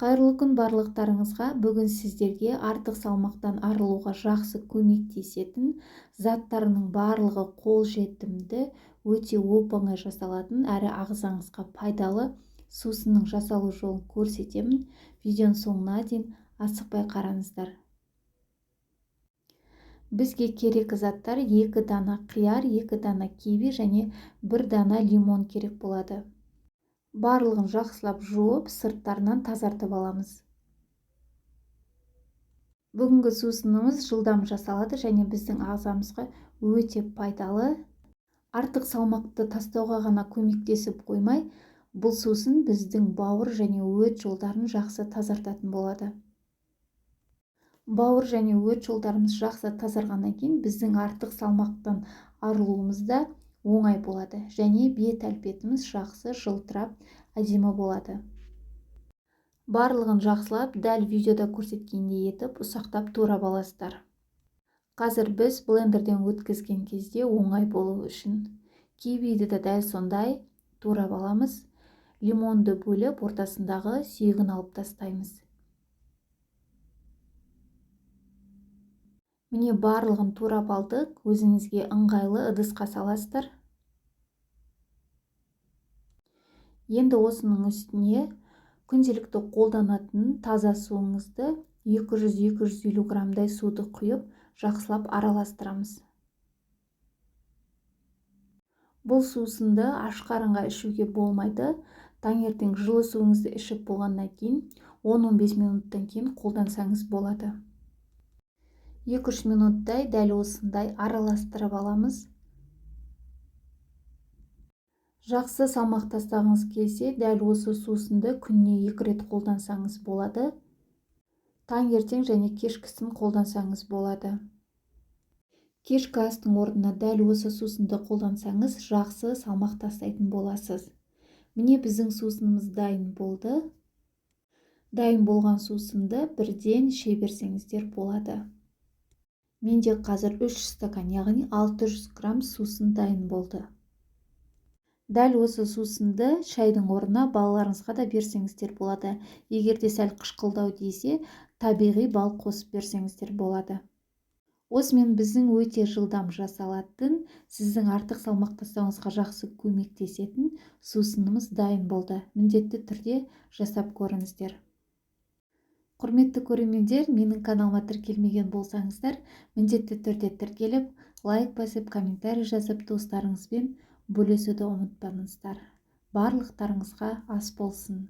Қайырлы күн барлықтарыңызға. Бүгін сіздерге артық салмақтан арылуға жақсы көмектесетін, заттарының барлығы қолжетімді, өте оп-оңай жасалатын, әрі ағзаңызға пайдалы сусынның жасалу жолын көрсетемін. Видеоның соңына дейін асықпай қараңыздар. Бізге керек заттар: 2 дана қияр, 2 дана киви және 1 дана лимон керек болады. Барлығын жақсылап жуып, сырттарынан тазартып аламыз. Бүгінгі сусынымыз жылдам жасалады және біздің ағзамызға өте пайдалы. Артық салмақты тастауға ғана көмектесіп қоймай, бұл сусын біздің бауыр және өт жолдарын жақсы тазартатын болады. Бауыр және өт жолдарымыз жақсы тазарғаннан кейін біздің артық салмақтан арылуымыз да оңай болады және бет әлпетіміз жақсы жылтырап әдемі болады. Барлығын жақсылап дәл видеода көрсеткендей етіп ұсақтап турап аласыздар. Қазір біз блендерден өткізген кезде оңай болу үшін кивиді де дәл сондай турап аламыз. Лимонды бөліп, ортасындағы сүйегін алып тастаймыз. Міне, барлығын турап алдық. Өзіңізге ыңғайлы ыдысқа саласыздар. Енді осының үстіне күнделікті қолданатын таза суыңызды 200-250 граммдай суды құйып, жақсылап араластырамыз. Бұл сусынды аш қарынға ішуге болмайды. Таңертең жылы суыңызды ішіп болғаннан кейін 10-15 минуттан кейін қолдансаңыз болады. 2-3 минуттай дәл осындай араластырып аламыз. Жақсы салмақ тастағыңыз келсе, дәл осы сусынды күніне 2 рет қолдансаңыз болады. Таңертең және кешкісін қолдансаңыз болады. Кешкі астың орнына дәл осы сусынды қолдансаңыз, жақсы салмақ тастайтын боласыз. Міне, біздің сусынымыз дайын болды. Дайын болған сусынды бірден іше берсеңіздер болады. Менде қазір 3 стакан, яғни 600 грамм сусын дайын болды. Дәл осы сусынды шайдың орнына балаларыңызға да берсеңіздер болады. Егер де сәл қышқылдау десе, табиғи бал қосып берсеңіздер болады. Осымен біздің өте жылдам жасалатын, сіздің артық салмақ тастауыңызға жақсы көмектесетін сусынымыз дайын болды. Міндетті түрде жасап көріңіздер. Құрметті көрермендер, менің каналыма тіркелмеген болсаңыздар, міндетті түрде тіркеліп, лайк басып, комментарий жазып, достарыңызбен бөлісуді ұмытпаңыздар. Барлықтарыңызға ас болсын.